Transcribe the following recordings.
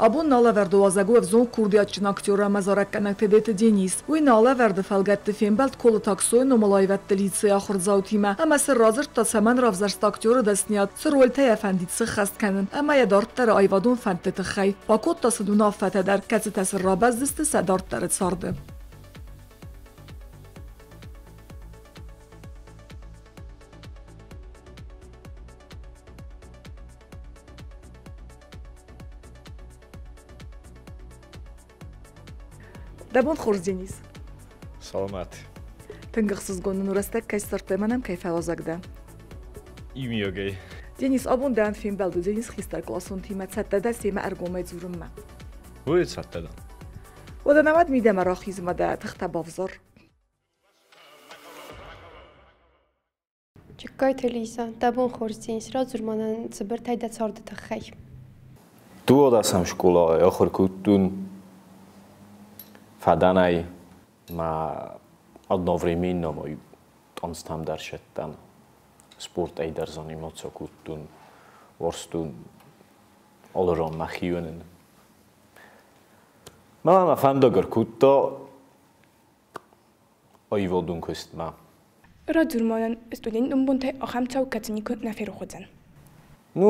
Абон нӕ алӕвӕрды уазӕг у ӕвзонг курдиатджын актер ӕмӕ зарӕггӕнӕг Тедеты Денис. Уый нӕ алӕвӕрды фӕлгӕтты фембӕлд Колыты Аксойы номыл аивӕдты лицейы ахуырдзаутимӕ ӕмӕ сын радзырдта, цӕмӕн равзӕрста актеры дӕсныйад, цы рольтӕ йӕ фӕндид сыххӕст кӕнын ӕмӕ йӕ дарддӕры аивадон фӕндты тыххӕй. Бакодта сын уынаффӕтӕ дӕр, кӕцытӕ сын рабӕздзысты сӕ дарддӕры царды. Дӕ бон хорз, Денис. Саламат. Тынг ӕхсызгон нын у рӕстӕг кӕй ссардтай, мӕнӕн кӕй фӕуазӕг дӕ. Иумиагӕй. Денис, абон дӕн фембӕлд у Денис хистӕркъласонтимӕ. Цӕттӕ дӕ семӕ ӕргомӕй дзурынмӕ? Уый цӕттӕ дӕн. Уӕдӕ нӕ уӕд мидӕмӕ рахизмӕ дӕ тыхтӕ бавзар. Джыккайты Лиза, дӕ бон хорз, Денис, радзур мӕнӕн цыбыртӕй дӕ царды тыххӕй. Дууадӕсӕм скъолайы ахуыр кодтон фадӕнӕй ма одновременно мой тъанцтӕм дӕр сӕттӕн. Спортӕй дӕр заниматься кодтон, уарзтон алыран мӕхионӕн. Мӕ мӕ фӕндаг ӕркодта аивадон куыстмӕ. Радзур мӕнӕн студентон бонтӕй ахӕм цау, кӕцы никуы нӕ ферох уыдзӕн. Ну,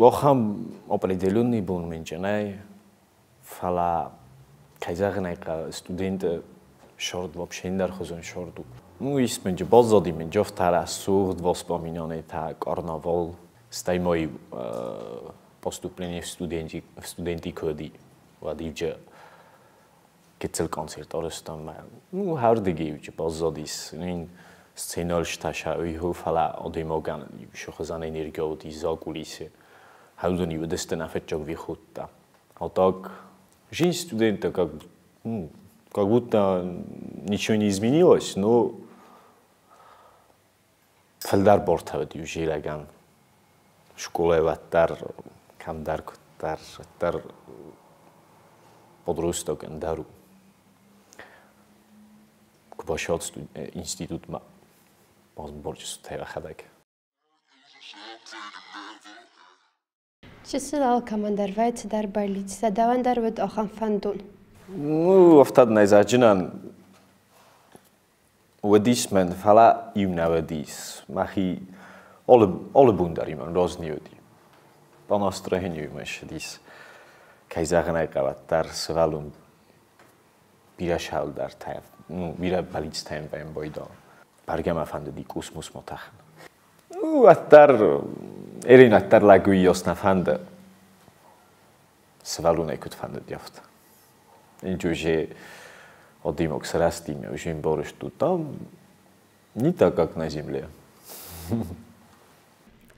ахӕм определенный бон мын нӕй, фӕлӕ, кӕй зӕгъын ӕй хъӕуы, студенты сӕрд вообще ӕндӕрхуызон сӕрд у. Ну, ис мын баззади мын афтӕ рӕсугъд воспоминанитӕ карнавал, стӕй ма иу поступление в студенти куы уӕд иу гыццыл концерт арӕзтам мӕ ну хӕрдыгӕй баззадис ин сценарьштӕ уый фӕлӕ адӕймагӕн сыхуызӕн энергия уыди закулисы хӕудзӕни уыдысты нӕ фыццаг выходтӕ. А так жизнь студента как, ну, как будто ничего не изменилось, но фылдӕр бортӕ уыд иу зилӕгӕн. Скъолайы уӕддӕр кӕмдӕр куыддӕр уӕддӕр подросток ӕндӕр у. Куы бацыд институтмӕ, базборджы йӕхӕдӕг. Чысыл алкӕмӕн дӕр вӕййы цыдӕр бӕллицтӕ, дӕуӕн дӕр уыд ахӕм фӕндон. Ну, афтӕ нӕ зӕгъджынӕн уыдис мӕн, фӕлӕ иу нӕ уыдис. Мӕхи алы бон дӕр имӕн разни уыди. По настроению мӕ ссыдис. Кӕй зӕгъын ӕй хъӕуы, дӕр сывӕллон бирӕ сӕлдӕртӕ, ну, бирӕ бӕллицтӕ йын бамбайда. Бӕргӕ мӕ фӕндыди космосмӕ тӕхын. Ну, уӕддӕр Эрин уӕддӕр лӕг уыйас нӕ фӕнды. Сывӕллонӕй куыд фӕндыди, афтӕ. Инчи уже адӕймаг сырӕзтимӕ уже ӕмбары, что там не так, как на земле.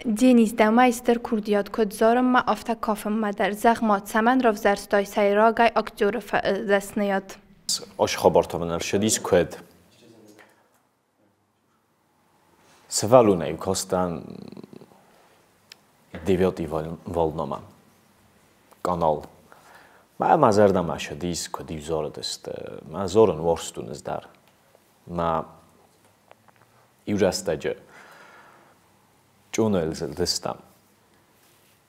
Денис, дӕумӕ стыр курдиат куыд зарынмӕ, афтӕ кафынмӕ дӕр. Зӕгъ-ма, цӕмӕн равзӕрстай сӕйрагӕй актеры дӕсныйад? Ас хабар та мын ӕрцыдис куыд. Сывӕллонӕй кастӕн девятый волнамӕ канал. Мӕ мӕ зӕрдӕмӕ ссыдис, куыд-иу зарыдысты. Мӕ зарын уарзтон ӕз дӕр. Мӕ иу рӕстӕджы чъонайыл зылдыстӕм.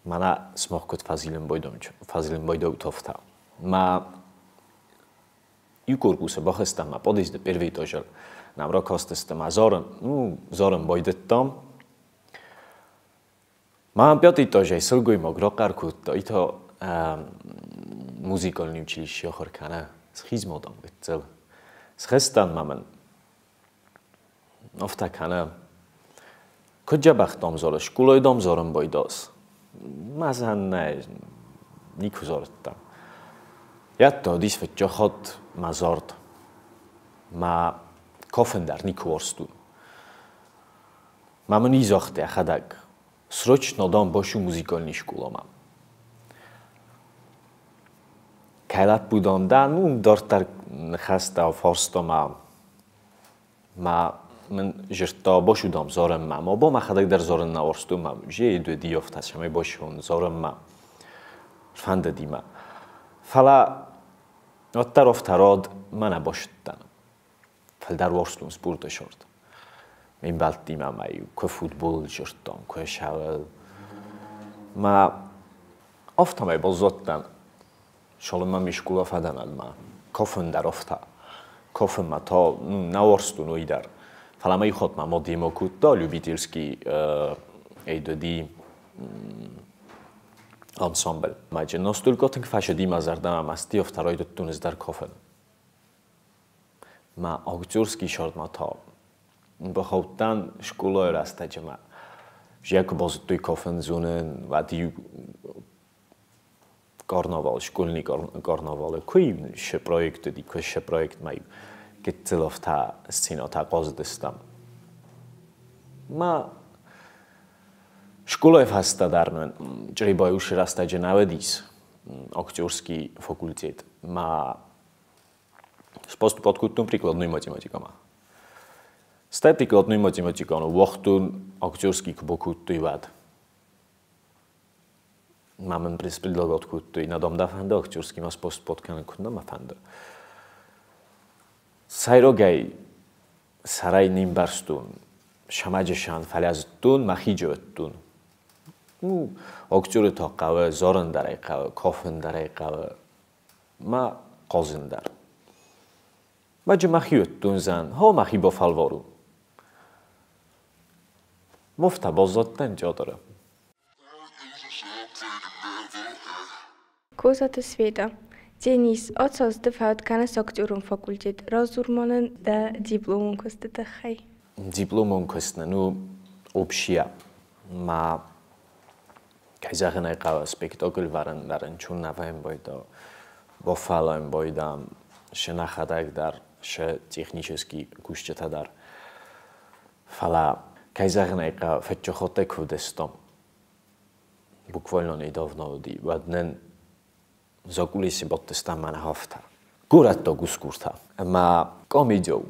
Мӕнӕ сымах куыд фӕзилын байдайут, афтӕ. Мӕ иу корпусы бахызтӕн мӕ подъезды первый этажыл. Нӕм ракастысты мӕ зарын, ну, зарын байдыдтам. Мӕ пятый этажӕй сылгоймаг рахъӕр кодта, и та музыкальный училище ахуыр кӕны, схиз-ма дам гыццыл. Схызтӕн ма мын афтӕ кӕны. Куыд дзӕбӕх дам зарыс, скъолайы дам зарын байдас. Мӕ зӕн нӕ, никуы зарыдтӕн. Йедта уыдис фыццаг хатт мӕ зард. Мӕ кафын дӕр никуы уарзтон. Мӕ мын загъта йӕхӕдӕг, срочно дам бацу музыкальный скъоламӕ. Кӕй лӕппу дам дӕ, ну, дарддӕр ныхӕстӕ фарста мӕ. Мӕ мын зырдта, бацу дам зарынмӕ. Мӕ ба мӕхӕдӕг дӕр зарын нӕ уарзтон, мӕ же уыди афтӕ, цӕмӕй бацӕуон зарынмӕ. Фӕндыди мӕ. Фӕлӕ Уӕддӕр афтӕ рад мӕ нӕ базыдтӕн. Фылдӕр уарзтон спорты сорт. Ме мбӕлттимӕ ма-иу куы футбол зырдтон, куы шавел. Мӕ афтӕмӕй баззадтӕн, цалынмӕ ме скъола фӕдӕн ӕмӕ кафын дӕр афтӕ. Кафынмӕ та нӕ уарзтон уый дӕр. Фӕлӕ мӕ иу хатт мӕ мад йемӕ кодта любительский эйдоди ансамбль. Мӕ настолько тынг фӕцыди мӕ зӕрдӕмӕ, мӕ цыди афтӕ райдыдтон ӕз дӕр кафын. Мӕ актерский сӕрдмӕ та бахаудтӕн скъолайы рӕстӕджы мӕ зиа куы базыдтой кафын зонын, уӕд-иу карнавал, школьный карнавалы куы шы проект уыди, куы шы проектмӕ-иу гыццыл афтӕ сценӕтӕ хъазыдыстӕм. Мӕ скъолайы фӕстӕ дӕр мын Чъребайы уыцы рӕстӕджы нӕ уыдис актерский факультет. Мӕ поступать кодтон прикладной математикӕмӕ. Стӕй прикладной математикӕ ныууагътон актерский куы бакодтой, уӕд. Мӕ мын предлагать кодтой, нӕ дам дӕ фӕнды актерскиймӕ поступать кӕнын, куыннӕ мӕ фӕнды. Сӕйрагӕй сӕрӕй не мбӕрстон, сӕмӕджы фӕлӕ зыдтон, мӕхи зыдтон. Ну, актеры та хъӕуы зарын дӕр ӕй хъӕуы, кафын дӕр ӕй хъӕуы, мӕ хъазын дӕр. Мӕджы мӕхи уыдтон зӕн, хо мӕхи бафӕлварон. Муфтӕ баззадтӕн театры. Козаты Светӕ. Денис, ацы аз ды фӕуд кӕныс актерон факультет. Радзур ма нын дӕ дипломон куысты тыххӕй. Дипломон куыст нын у общия. Мӕ, кӕй зӕгъын ӕй хъӕуы, спектакль вӕрын дӕр ӕнцон нӕ вӕййы байдӕ. Бафӕллайын байдӕм шы нӕхӕдӕг дӕр, шы технический кусджытӕ дӕр. Фӕлӕ, кӕй зӕгъын ӕй хъӕуы, фӕччыхаттӕй куы уыдыстӕм, буквально недавно уыди, уӕд нын закулисы бадтыстӕм мӕнӕ афтӕ. Горӕттаг усгуртӕ ӕмӕ комедиа у.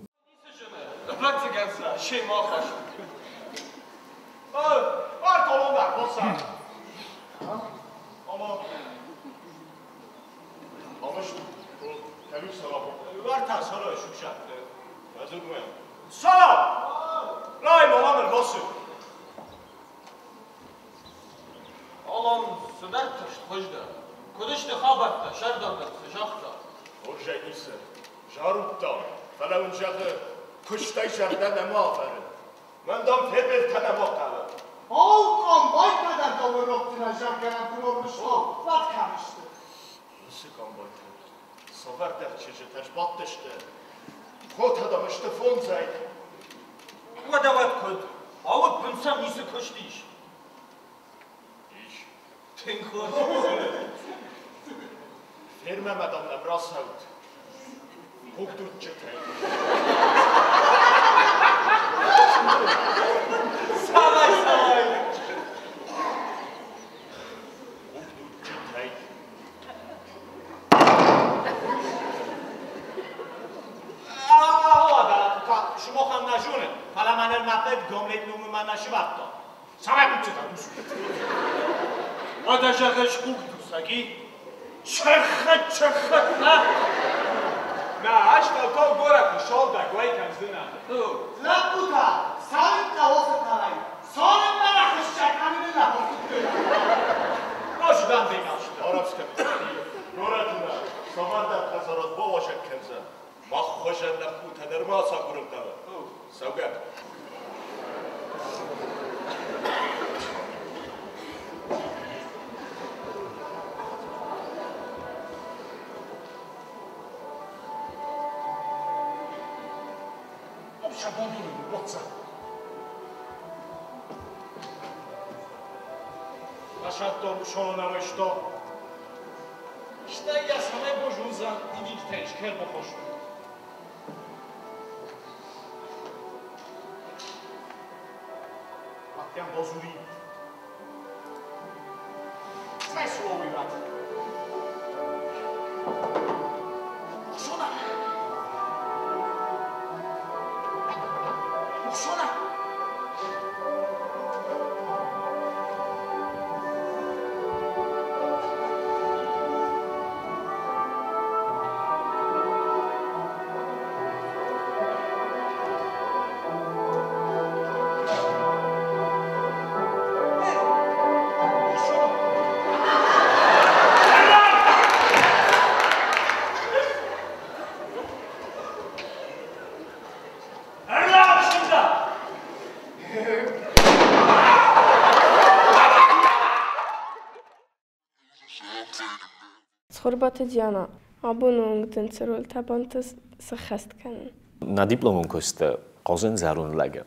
Цхуырбаты Диана, абоны онг дын цы рольтӕ бантыст сӕххӕст кӕнын? На дипломон куысты хъазын зӕронд лӕгы.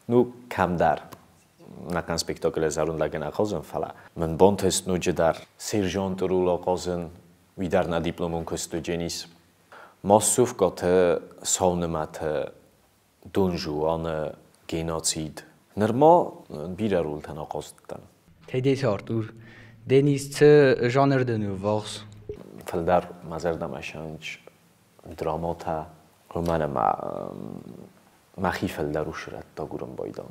Ну, кӕмдӕр. Нӕхъӕн спектаклы зӕронд лӕгы нӕ хъазын, фӕлӕ мын бантыст ноджыдӕр сержанты роль ахъазын, уый дӕр нӕ дипломон куысты Дженис. Массовкӕты саунымӕты Дон Жуаны геноцид. Нырма бирӕ рольтӕн ахъазыдтӕн. Тедеты Артур, Денис, цы жанр дын у ввахс? Фылдӕр мӕ зӕрдӕмӕ сӕнч драматӕ, уымӕн ӕмӕ мӕхи фылдӕр усрӕтты агурын байдон.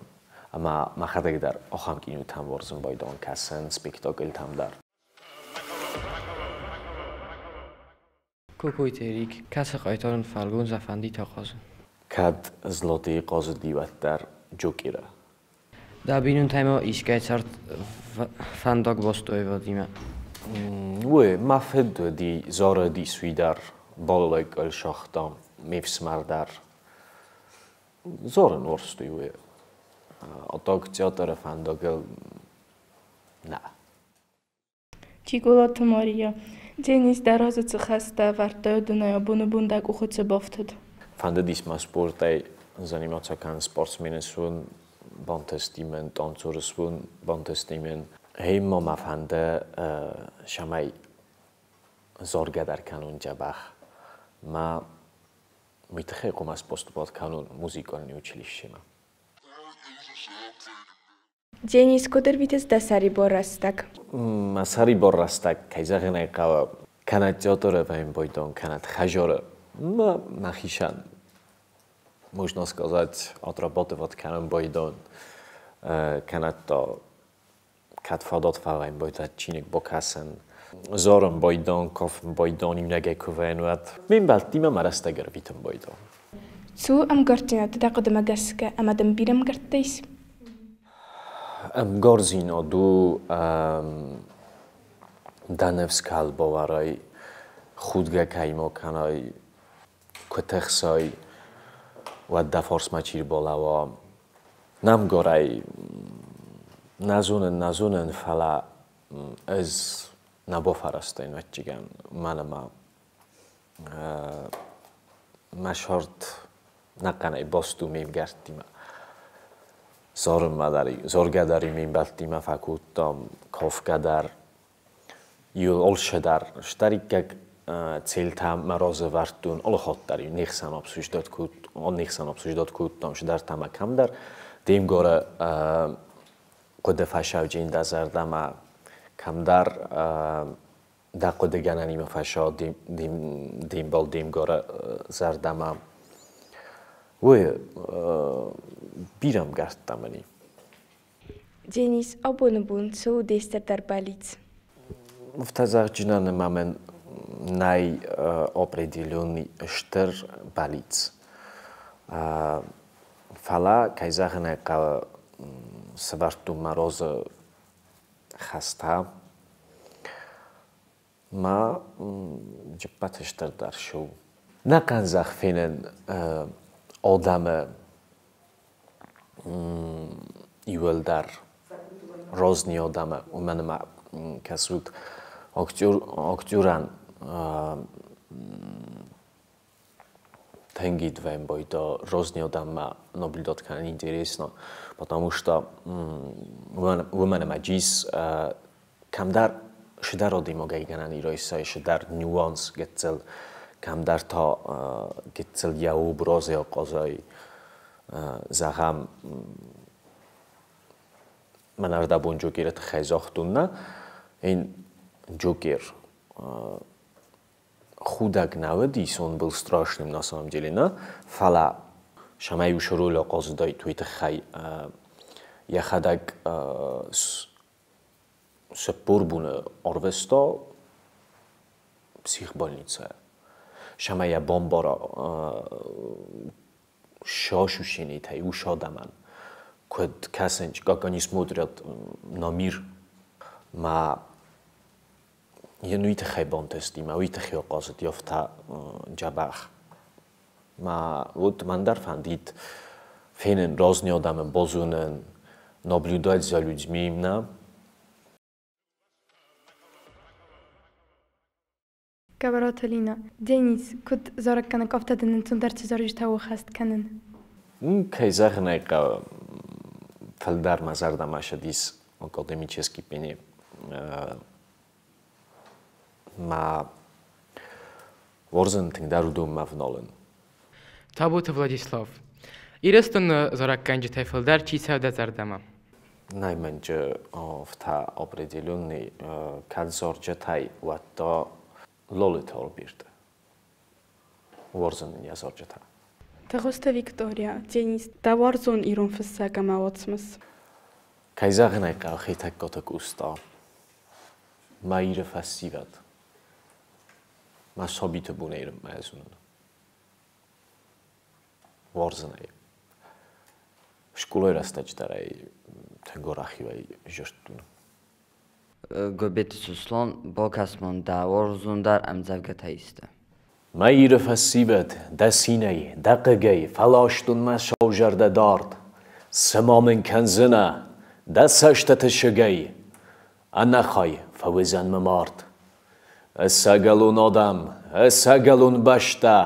Ӕмӕ мӕхӕдӕг дӕр ахӕм кинотӕм уарзын байдон кӕсын, спектакльтӕм дӕр. Кокойты Эрик, кӕцы хъайтарын фӕлгондз фӕндид ахъазын? Кӕд Злотыйы хъазыди, уӕддӕр Джокеры. Дӕ бинонтӕй ма искӕй цард фӕндаг баст аивадимӕ? Уый, мӕ фыд уыди, зарыдис уый дӕр, балалайкӕйыл сагъта, ме фсымӕр дӕр. Зарын уарзтой уый. А так театры фӕндагыл нӕ. Чиголаты Мария, Денис, дӕ разы цы хӕстӕ ӕвӕрдтай, уыдонӕй абоны бон дӕ къухы цы бафтыд? Фӕндыдис мӕ спортӕй заниматься кӕнын, спортсмен суын, бантысти мын, танцор суын, бантысти мын. Гъемӕ мӕ фӕнды, цӕмӕй заргӕ дӕр кӕнон дзӕбӕх. Мӕ уый тыххӕй хъуамӕ споступать кӕнон музыкальный училищемӕ. Денис, куыд ӕрвитыс дӕ сӕрибар рӕстӕг? Мӕ сӕрибар рӕстӕг, кӕй зӕгъын ӕй хъӕуы, кӕнӕ театры вӕййын кӕнӕ хӕдзары. Мӕ мӕхицӕн, можно сказать, отрабатывать кӕнын байдон, кӕнӕ та кӕд фадат фӕвӕййын байдӕд чиныг бакӕсын. Зарын байдон, кафын байдон, иунӕгӕй куы вӕййын, уӕд. Ме мбӕлттимӕ мӕ рӕстӕг ӕрвитын байдон. Цы у ӕмгарддзинад дӕ хъуыдымӕ гӕсгӕ ӕмӕ дын бирӕ ӕмгӕрттӕ ис? Ӕмгардзинад у дӕ ныфс кӕл бавӕрай, худгӕ кӕимӕ кӕнай, куы тыхсай, уӕд дӕ фарсмӕ чи рбалӕууа. Не мгарӕй нӕ зонын, нӕ зонын, фӕлӕ ӕз нӕ бафӕрӕзтаин ӕвӕццӕгӕн, уымӕн ӕмӕ мӕ сӕрд нӕхъӕнӕй баст у ме мгӕрттимӕ. Зарынмӕ дӕр, заргӕ дӕр ме мбӕлттимӕ фӕкодтам, кафгӕ дӕр, иу алцыдӕр. Стӕриккаг цельтӕ мӕ разы ӕвӕрдтон алыхатт дӕр, не хсӕн обсуждать кодтам, цыдӕртӕ мӕ кӕмдӕр. Де мгары хъуыды фӕсӕвджын дӕ зӕрдӕмӕ, кӕмдӕр дӕ хъуыдыгӕнӕнимӕ фӕсӕв де мбал де мгары зӕрдӕмӕ. Уый бирӕ ӕмгӕрттӕ мын и. Денис, абоны бон цы у де стырдӕр бӕллиц? Афтӕ зӕгъджынӕн ӕмӕ мӕн нӕй определенный стыр бӕллиц. Фӕлӕ, кӕй зӕгъын ӕй хъӕуы, сӕвӕрдтон мӕ разы хӕстӕ. Мӕ ӕппӕты стырдӕр цы у? Нӕхъӕн зӕхх фенын адӕмы иуылдӕр разный адӕмы, уымӕн ӕмӕ кӕсут актерӕн тынг идвӕн байда разный адӕммӕ наблюдать кӕнын интересно, потому что уымӕн ӕмӕ джис кӕмдӕр цыдӕр адӕймагӕй гӕнӕн и райсай, цыдӕр нюанс гыццыл, кӕмдӕр та гыццыл йӕ образӕй ахъазай, зӕгъӕм, мӕн ӕрдӕбон Джокеры тыххӕй загътон нӕ, ин Джокер худӕг нӕ уыдис, он был страшным на самом деле, нӕ, фӕлӕ цӕмӕй уыцы роль ахъазыдаид, уый тыххӕй йӕхӕдӕг 40 боны арвыста психбольницӕйы. Цӕмӕй йӕ бамбара цы ощущениетӕй уыцы адӕмӕн, куыд кӕсынц, как они смотрят на мир. Мӕ йын уый тыххӕй бантысти, мӕ уый тыххӕй ахъазыди афтӕ дзӕбӕх. Мӕ вот мӕн дӕр фӕндид фенын разный адӕмы, базонын, наблюдать за людьми, нӕ? Гӕбӕраты Лина. Денис, куыд зарӕггӕнӕг, афтӕ дын ӕнцондӕр цы зарджытӕ у ӕххӕст кӕнын? Кӕй зӕгъын ӕй хъӕуы, фылдӕр мӕ зӕрдӕмӕ ссыдис академический пение. Мӕ уарзын тынгдӕр уыдонмӕ ӕвналын. Табуты Владислав. Ирыстоны зарӕггӕнджытӕй фылдӕр чи цӕуы дӕ зӕрдӕмӕ? Нӕй мӕнчы афтӕ определенный кӕд зарджытӕй, уӕд та Лолиты Альберты. Уарзын ын йӕ зарджытӕ. Тӕгъуызты Виктория, Денис, дӕ уарзон ирон фыссӕг ӕмӕ уацмыс. Кӕй зӕгъын ӕй хъӕуы, Хетӕгкаты Къоста. Мӕ Иры фӕсивӕд. Мӕ сабиты бонӕй мӕ зонын. Уарзын ӕй. Скъолайы рӕстӕджы дӕр ӕй тынг арӕх-иу ӕй зӕрдтон. Гобеты Сослан, бакӕс мын дӕ уарзондӕр ӕмдзӕвгӕтӕй исты. Мӕ Иры фӕсивӕд, дӕ цинӕй, дӕ хъыгӕй фӕластон мӕ саузӕрдӕ дард. Цыма мын кӕндзынӕ дӕ цӕстыты сыгӕй, ӕнӕхай фӕуыдзӕн мӕ мард. Ӕцӕгӕлон адӕм, ӕцӕгӕлон бӕстӕ,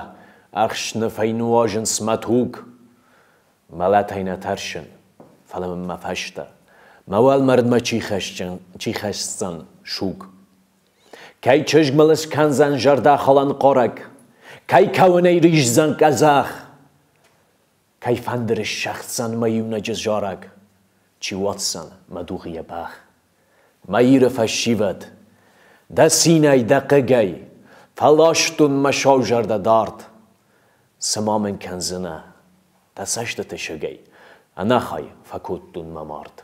ӕхсныфӕй нуазынц мӕ туг. Мӕлӕтӕй нӕ тӕрсын, фӕлӕ мын мӕ фӕстӕ, мӕ уӕлмӕрдмӕ чи хӕсдзӕн суг. Кӕй чызг мыл ыскӕндзӕн зӕрдӕхалӕн хъарӕг, кӕй кӕуынӕй риздзӕн къӕдзӕх, кӕй фӕндыр ыссӕгъддзӕн мӕ иунӕджы зарӕг, чи уадздзӕн мӕ дугъы йӕ бӕх. Мӕ Иры фӕсивӕд, дӕ цинӕй, дӕ хъыгӕй фӕластон мӕ саузӕрдӕ дард. Цы ма мын кӕндзынӕ дӕ цӕстыты сыгӕй, ӕнӕхай фӕкодтон мӕ мард.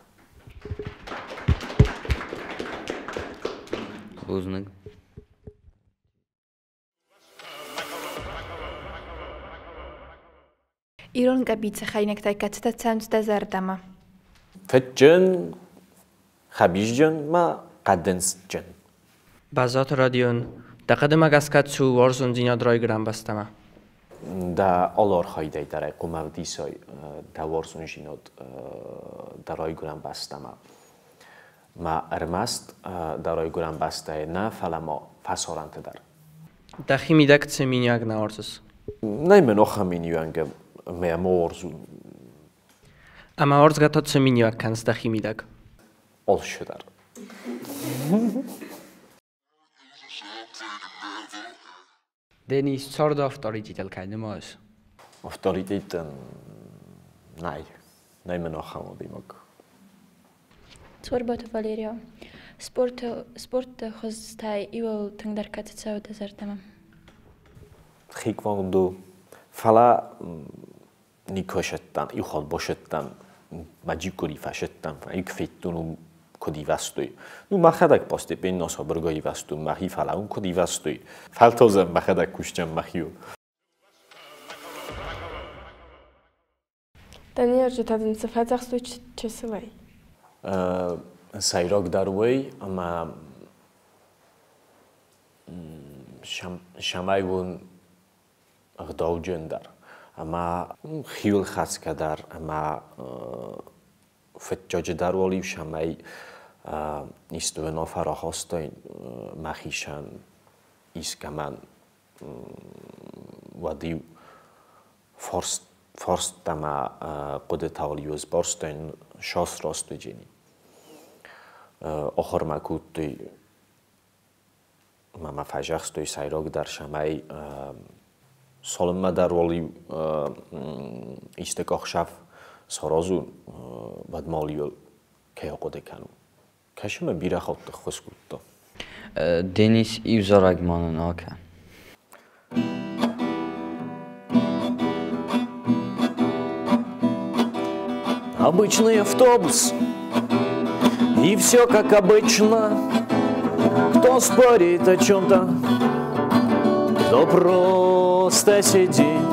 Бузныг. Ирон къӕбицы хӕринӕгтӕй кӕцытӕ цӕуынц дӕ зӕрдӕмӕ? Фыдджын, хӕбизджын ма хъӕдындзджын. Бӕззаты Родион, дӕ хъуыдымӕ гӕсгӕ цы у уарзондзинад райгуырӕн бӕстӕмӕ? Дӕ алы архайдӕй дӕр ӕй хъуамӕ ӕвдисай дӕ уарзондзинад дӕ райгуырӕн бӕстӕмӕ. Ма ӕрмӕст дӕ райгуырӕн бӕстӕйы нӕ, фӕлӕ ма фӕсарӕнты дӕр. Дӕхи мидӕг цы миниуӕг нӕ уарзыс? Нӕй мын ахӕм миниуӕг ӕмӕ ма уарзун. Ӕмӕ уарзгӕ та цы миниуӕг кӕныс дӕхи мидӕг? Алцыдӕр. Денис, царды авторитетыл кӕй нымайыс? Авторитетӕн нӕй. Нӕй мын ахӕм адӕймаг. Цхуырбаты Валерия. Спорты, спорты хуызтӕй иуыл тынгдӕр кӕцы цӕуы дӕ зӕрдӕмӕ? Тхэквондо. Фӕлӕ никуы сӕттӕн, иу хатт басӕттӕн, мӕ джиккури фӕсӕттӕн, ик федтон, уым куыд ивӕзтой. Ну, мӕхӕдӕг постепенно сабыргай ивӕзтон мӕхи, фӕлӕ уым куыд ивӕзтой. Фӕлтаудзӕн мӕхӕдӕг кусджын мӕхиуыл. Дӕ ныййарджытӕ дын цы фӕдзӕхстой чысылӕй? Сӕйрагдӕр уый, ӕмӕ цӕмӕй уон ӕгъдауджын дӕр ӕмӕ хиуылхӕцгӕ дӕр ӕмӕ фыццаджы дӕр уал-иу цӕмӕй исты уынаффӕ рахастай мӕхицӕн искӕмӕн, уӕд-иу фарст ӕмӕ хъуыдытӕ сбарстой сасраст уыджени. Ахуырмӕ кодтой ӕмӕ мӕ фӕзӕгъстой сӕйрагдӕр, цӕмӕй цалынмӕ дӕр уал-иу исты къахсӕв саразон, уӕд ма-иу кӕй ахъуыды кӕнон. Кӕсы мӕ бирӕ хатт ӕххуыс кодта. Денис, иу зарӕг ма нын акӕн. Обычный автобус, и все как обычно. Кто спорит о чем-то, кто просто сидит.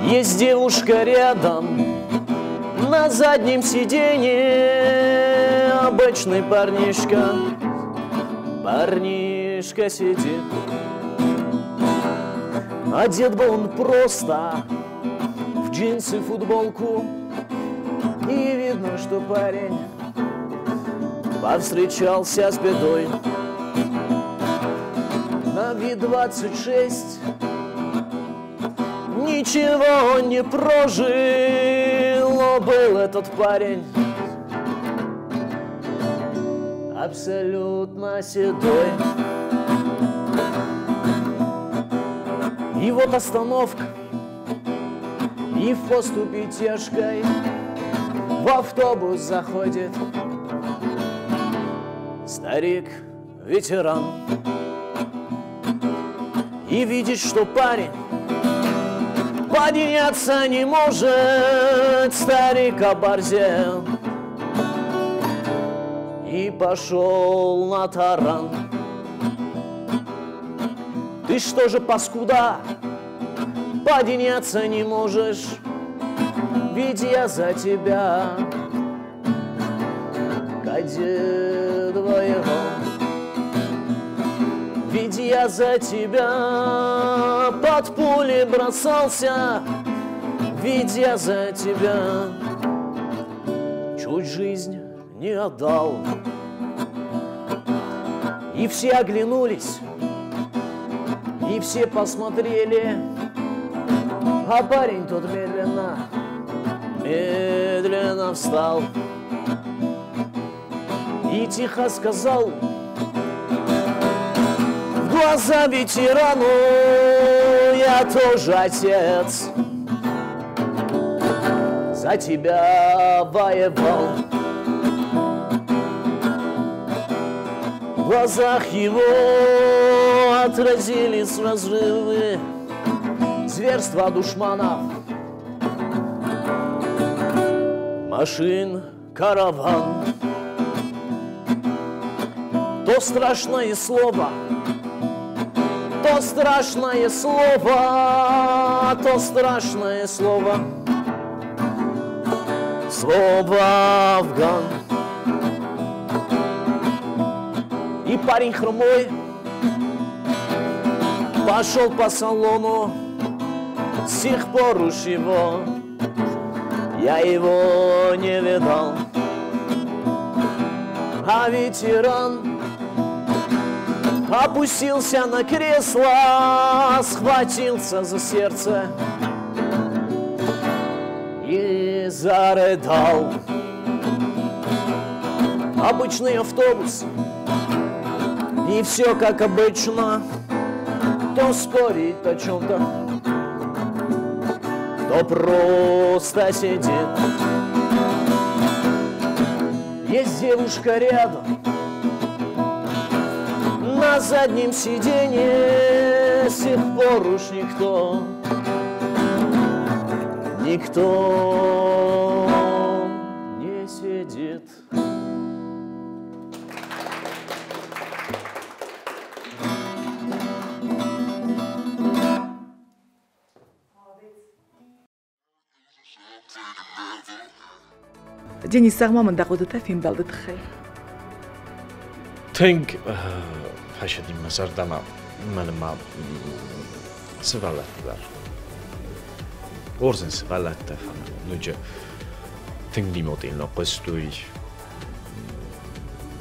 Есть девушка рядом, на заднем сиденье. Обычный парнишка, парнишка сидит. Одет был он просто в джинсы, футболку. И видно, что парень повстречался с бедой. И 26. Ничего он не прожил, но был этот парень абсолютно седой. И вот остановка, и в поступе тяжкой в автобус заходит старик-ветеран. И видит, что парень подняться не может, старик оборзел и пошел на таран. Ты что же, паскуда, подняться не можешь, ведь я за тебя кадет воевал. Ведь я за тебя под пули бросался, ведь я за тебя чуть жизнь не отдал. И все оглянулись, и все посмотрели, а парень тут медленно, медленно встал и тихо сказал в глаза ветерану: я тоже отец, за тебя воевал. В глазах его отразились разрывы зверства душманов, машин караван. То страшное слово, то страшное слово, то страшное слово, слово Афган. И парень хромой пошел по салону, с тех пор уж его, я его не видал. А ветеран опустился на кресло, схватился за сердце и зарыдал. Обычный автобус, и все как обычно, кто спорит о чем-то, кто просто сидит. Есть девушка рядом, на заднем сиденье, с тех пор уж никто, никто не сидит. Денис, зӕгъ-ма мын дӕ хъуыдытӕ фембӕлды тыххӕй. Тынг фӕсыди мӕ зӕрдӕмӕ, мӕн ма сывӕллӕтты дӕр. Уарзын сывӕллӕттӕ, фӕлӕ ноджы тынг внимательно хъуыстой,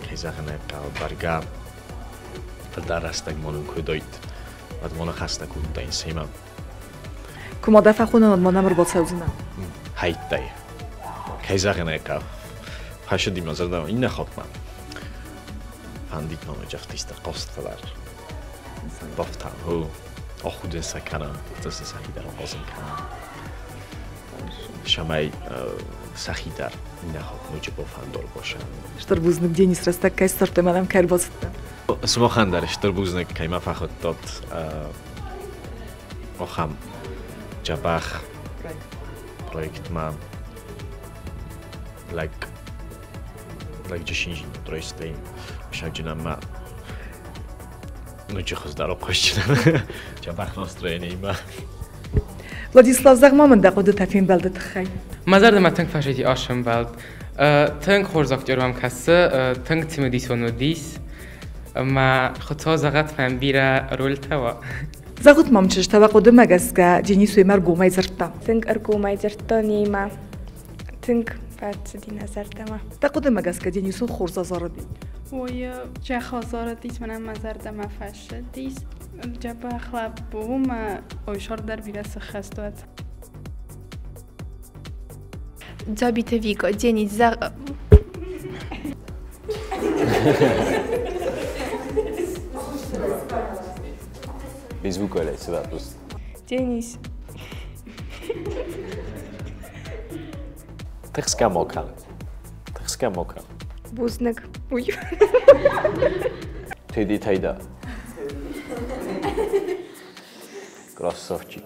кӕй зӕгъын ӕй хъӕуы, бӕргӕ фылдӕр рӕстӕг ма нын куы уыдаид, уӕд ма ныхӕстӕ кодтаин семӕ. Куы ма дӕ фӕхонӕм, уӕд ма нӕм ӕрбацӕудзынӕ? Хӕйттӕй. Кӕй зӕгъын ӕй хъӕуы, фӕсыди мӕ зӕрдӕмӕ иннӕ хатт ма. Фӕндид ма ноджы артисттӕ хъазтытӕ дӕр. Бафтауын, хо, ахудын сӕ кӕнӕм, сӕ сӕхи дӕр ахъазын кӕнӕм. Цӕмӕй сӕхи дӕр иннӕ хатт ноджы бафӕндор босӕн. Стыр бузныг, Денис, рӕстӕг кӕй ссардтай ӕмӕ нӕм кӕй ӕрбацыдтӕ. Сымахӕн дӕр стыр бузныг, кӕй мӕ фӕхуыдтат ахӕм дзӕбӕх проектмӕ. Лӕг лӕгджы синжин тройстӕй саджынӕн ма ноджы хуыздӕр хъусджынӕн дзӕбӕх настроениимӕ. Владислав, зӕгъ-ма мын дӕ хъуыдытӕ фембӕлды тыххӕй. Мӕ зӕрдӕмӕ тынг фӕсыди ӕсӕмбӕлд. Тынг хорз актер мӕм кӕсы, тынг цымыдисон уыдис. Ӕмӕ Хуыцау зӕгъӕд, мӕм бирӕ рольтӕ уа. Зӕгъут мӕм, чызджытӕ, уӕ хъуыдымӕ гӕсгӕ Денис уемӕ ӕргомӕй дзырдта? Тынг ӕргомӕй дзырдта немӕ. Тынг фӕцыди нӕ зӕрдӕмӕ. Дӕ хъуыдымӕ гӕсгӕ Денисон хорз азарыди? Ой, джах азарыдис, мӕнӕн мӕ зӕрдӕмӕ фӕцыдис. Дзӕбӕх лӕппу у мӕ ой сӕр дӕр бирӕ сыххӕст уӕд. Дзабиты Вика, Денис, зӕгъ. Без звука сюда просто. Денис. Тыхсгӕ ма кӕн. Тыхсгӕ ма кӕн. Бузныг. Уй. Теди Тайда. Красавчик.